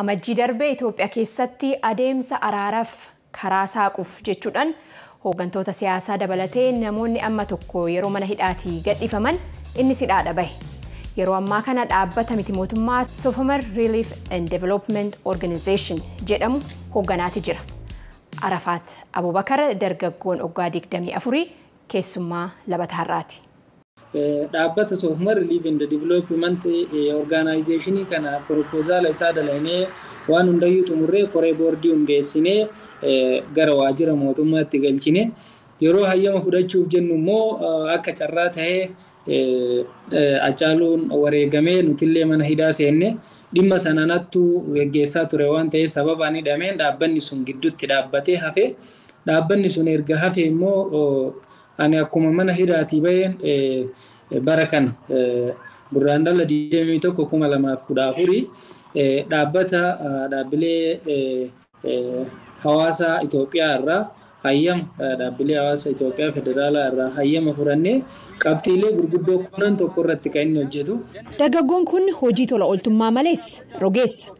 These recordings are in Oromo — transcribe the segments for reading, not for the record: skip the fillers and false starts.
Amajjii darbee Itoophiyaa keessatti adeemsa araaraaf karaa saaquuf jechuudhaan hooggantoota siyaasaa dabalatee namoonni amma tokko yeroo mana hidhaatii gadhiifaman innis hidhaadha bahe. Yeroo ammaa kana dhaabbata miti mootummaa Soofamar Relief and Development Organization jedhamu hoogganaati jira. Arafaat Abubakar dargaggoon waggaa 24 keessummaa labataarraati. Dhaabbata Soofamar Relief and Development Organization kana proposal isaa dalagnee waan hundayyuu xumurree koree boordii hundeessinee gara waajjira mootummaatti galchine. Yeroo hayyama fudhachuuf jennu immoo akka carraa ta'ee Hacaaluun wareegamee nutillee mana hidhaa seenne dhimma sananattu geggeessaa ture waan ta'eef sababaan hidhameen dhaabbanni sun gidduutti dhaabbatee hafe. Dhaabbanni sun erga hafe immoo ani akkuma mana hidhaatii baheen bara kana Gurraandhala 21 2014 dhaabbata dhaabbilee hawaasaa Itoophiyaa irraa hayyama dhaabbilee hawaasa Itoophiyaa federaalaa irraa hayyama furannee qabxiilee gurguddoo 11 irratti kan inni hojjetu. Dargaggoon kun hojii tola ooltummaa malees rogeessa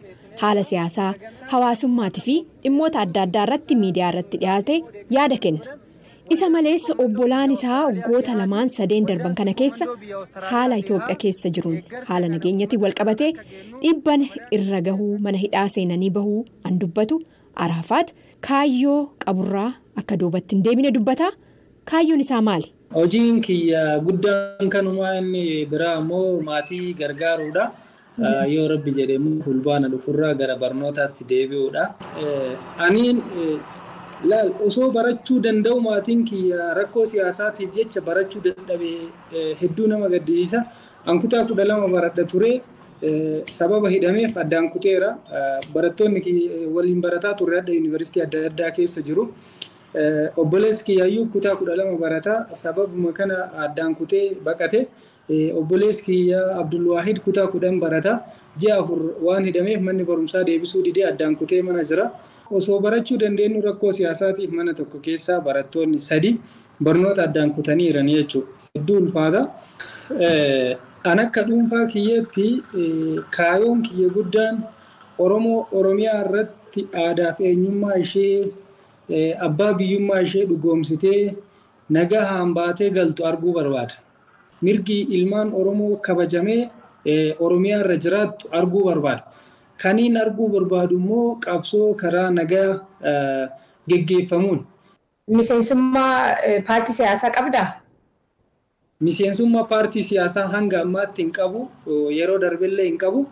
haala siyaasaa hawaasummaatii fi dhimmoota adda addaa irratti miidiyaa irratti dhiyaate yaada kenna. Isa malees obbolaan isaa waggoota 2-3 darban kana keessa haala Itoophiyaa keessa jiruun haala nageenyatiin walqabatee dhibban irra gahuu mana hidhaa seenanii bahuu an dubbatu Arafaat kaayyoo qaburraa akka duubatti hin deebine dubbata. Kaayyoon isaa maali? Hojiin kiyya guddaan kanumaa inni biraa immoo maatii gargaaruudha. Yoo rabbi jedhee fulbaana dhufurraa gara barnootaatti deebi'uudha. Aniin laal osoo barachuu danda'u maatiin kiyya rakkoo siyaasaatiif jecha barachuu dadhabee hedduu nama gaddisiisa. An kutaa 12 baradha ture. Sababa hidhameef addaan kuteera. Barattoonni waliin barataa turre adda yuunivarsiitii adda addaa keessa jiru. Obboleessi kiyyayyuu kutaa 12 barataa sababuma kana addaan kutee baqate. Obboleessi kiyya Abdulwaahid kutaa 10 barataa ji'a 4 waan hidhameef manni barumsaa deebisuu didee addaan kutee mana jira. Osoo barachuu dandeenyu rakkoo siyaasaatiif mana tokko keessaa barattoonni 3 barnoota addaan kutaniiran jechuudha. Hedduu ulfaata. An akka dhuunfaa kiyyaatti kaayoon kiyya guddaan Oromoo Oromiyaa irratti aadaa fi eenyummaa ishee abbaa biyyummaa ishee dhugoomsitee nagaa hambaatee galtu arguu barbaada. Mirgi ilmaan Oromoo kabajamee Oromiyaa irra jiraattu arguu barbaada. Kaniin arguu barbaadu immoo qabsoo karaa nagaa geggeeffamuun. Miseensummaa paartii siyaasaa qabdaa? Miseensummaa paartii siyaasaa hanga ammaatti hin qabu. Yeroo darbellee hin qabu.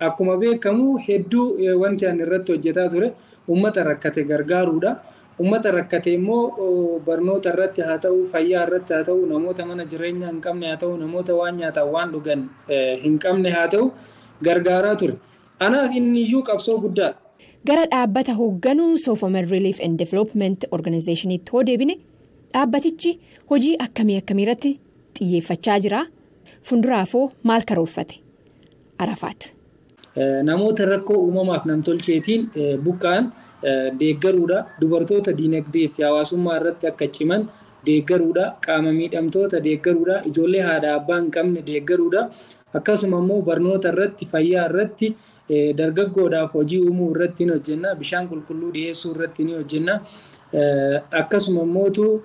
Akkuma beekamu hedduu wanti ani irratti hojjetaa ture uummata rakkate gargaaruudha. Uummata rakkate immoo barnoota irratti haa ta'u, fayyaa irratti haa ta'u, namoota mana jireenyaa hin qabne haa ta'u, namoota waan nyaatan waan dhugan hin qabne haa ta'u gargaaraa ture. Anaaf inni iyyuu qabsoo guddaadha. Gara dhaabbata hoogganuu Soofamar Relief and Development Organizationitti hoo deebine dhaabbatichi hojii akkamii akkamii irratti xiyyeeffachaa jira? Fuulduraafoo maal karoorfate? Arafaat. Namoota rakkoo uumamaaf namtolcheetiin buqqa'an deeggaruudha. Dubartoota diinagdee fi hawaasummaa irratti akka ciman deeggaruudha. Qaama miidhamtoota deeggaruudha. Ijoollee haadha abbaa hin qabne deeggaruudha. Akkasuma immoo barnoota irratti, fayyaa irratti, dargaggoodhaaf hojii uumuu irratti ni hojjenna. Bishaan qulqulluu dhiyeessuu irratti ni hojjenna. Akkasuma immoo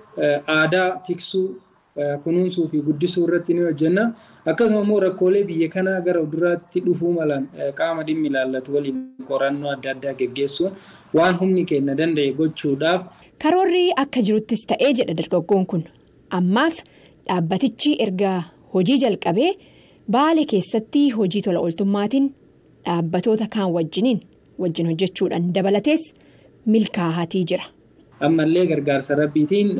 aadaa tiksuu, kunuunsuu fi guddisuu irratti ni hojjenna. Akkasuma immoo rakkoolee biyya kanaa gara duraatti dhufuu malan qaama dhimmi ilaallatu waliin qorannoo adda addaa geggeessuun waan humni keenya danda'e gochuudhaaf. Karoorri akka jiruttis ta'ee jedha dargaggoon kun. Ammaaf dhaabbatichi erga hojii jalqabee Baalee keessatti hojii tola ooltummaatiin dhaabbatoota kaan wajjin hojjechuudhaan dabalatees milkaa'aatii jira. Ammallee gargaarsa rabbiitiin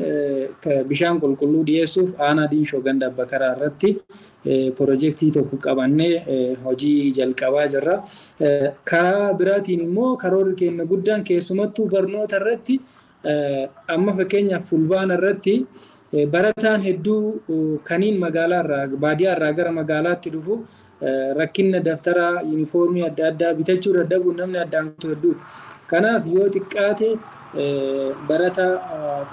bishaan qulqulluu dhiyeessuuf aanaa Diinshoo ganda Abbakaraa irratti piroojeektii tokko qabannee hojii jalqabaa jirra. Karaa biraatiin immoo karoorri keenya guddaan keessumattuu barnoota irratti amma fakkeenyaaf fulbaana irratti barataan hedduu kaniin magaalaa irraa baadiyyaa irraa gara magaalaatti dhufu rakkina daftaraa yuunifoormii adda addaa bitachuu dadhabuun namni addaan kutu hedduudha. Kanaaf yoo xiqqaate barataa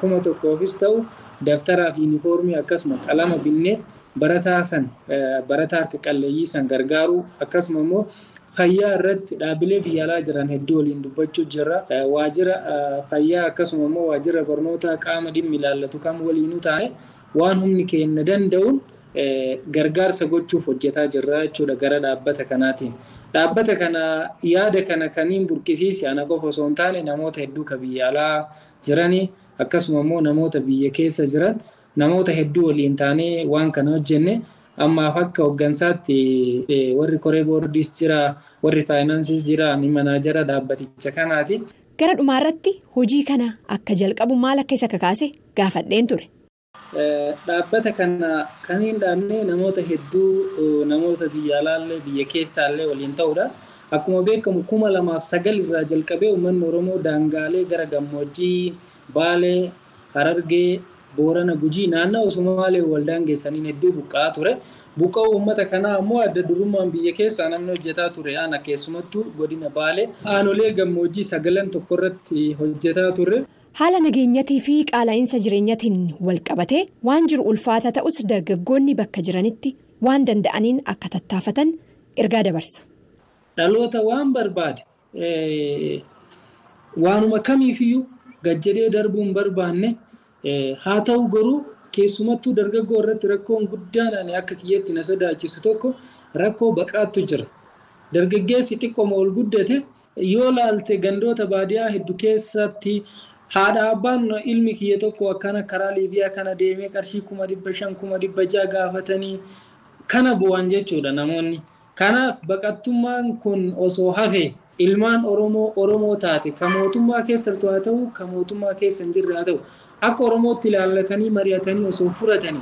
1000 ta'u daftaraa fi yuunifoormii akkasuma qalama binnee barataa san barataa harka qalleeyyii san gargaaruu akkasuma immoo Fayyaa irratti dhaabbilee biyya alaa jiran hedduu waliin dubbachuu jirra. Waajjira fayyaa akkasuma immoo waajjira barnootaa qaama dhimmi ilaallatu kam waliinuu taane waan humni keenya danda'uun gargaarsa gochuuf hojjetaa jirra jechuudha gara dhaabbata kanaatiin. Dhaabbata kana yaada kana kaniin burqisiise ana qofa osoo hin taane namoota hedduu ka biyya alaa jiranii akkasuma immoo namoota biyya keessa jiran namoota hedduu waliin taanee waan kana hojjenne. Ammaaf akka hooggansaatti warri koree boordiis jira, warri faayinaansiis jira, ni manaajara dhaabbaticha kanaati. Gara dhumaarratti hojii kana akka jalqabu maal akka isa kakaase gaafadheen ture. Dhaabbata kana kan hin dhaabne namoota hedduu namoota biyya alaallee biyya keessaallee waliin ta'uudha. Akkuma beekamu 2009 irraa jalqabee uummanni Oromoo daangaalee gara gammoojjii, Baalee, Harargee, Boorana, Gujii naannawaa Sumaalee waldaan geessaniin hedduu buqqa'aa ture. Buqqa'uu uummata kanaa ammoo adda durummaan biyya keessaa namni hojjetaa ture. Ana keessumattuu godina Baalee aanolee gammoojjii 9 tokko irratti hojjetaa ture. Haala nageenyatii fi qaala'insa jireenyatiin wal qabatee waan jiru ulfaata ta'us dargaggoonni bakka jiranitti waan danda'aniin akka tattaafatan ergaa dabarsa. Dhaloota waan barbaade waanuma kamiifiyyuu gajjadee darbuun barbaanne haa ta'u garuu keessumattuu dargaggoo irratti rakkoon guddaan ani akka kiyyeetti na sodaachisu tokko rakkoo baqaattu jira. Dargaggeessi xiqqooma ol guddate yoo laalte gandoota baadiyaa hedduu keessatti haadha abbaan ilmi kiyya tokko akkana karaa Liibiyaa kana deemee qarshii 500,000 600,000 gaafatanii kana bu'an jechuudha namoonni. Kanaaf baqattummaan kun osoo hafe ilmaan Oromoo Oromoo taate kan mootummaa keessattuu haa ta'u kan mootummaa keessa hin jirre haa ta'u akka Oromootti ilaallatanii mari'atanii osoo furatanii